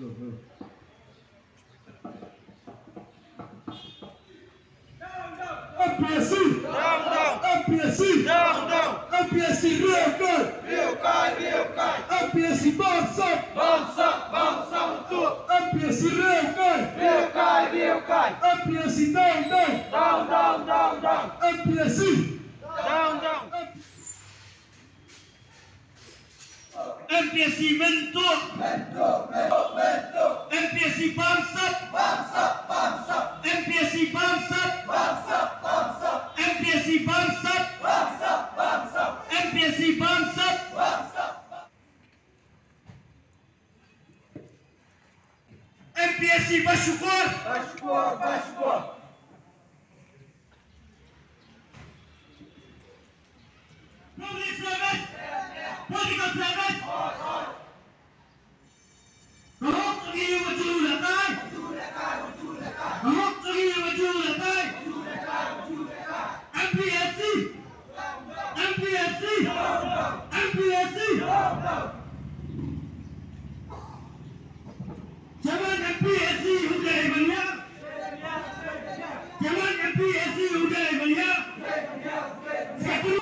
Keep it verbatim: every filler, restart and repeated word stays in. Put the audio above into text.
M P S C. Down, down. M P S C. Down, down. M P S C riewkai. Riewkai, riewkai. M P S C bamsap. Bamsap, bamsap. M P S C riewkai. Riewkai, riewkai. M P S C down, down. Down, down, down, down. M P S C. Down, down. M P S C mynta. M P S C bamsap. M P S C bamsap. M P S C bamsap. M P S C bamsap. M P S C ba shukor. Ba shukor, ba shukor. Public service. Political service. Ka hok ka ki wa ju la kai. Ka hok ka ki wa ju la kai. M P S C. M P S C. M P S C. Chairman M P S C u dei ban ïa. Chairman M P S C u dei ban ïa. Secretary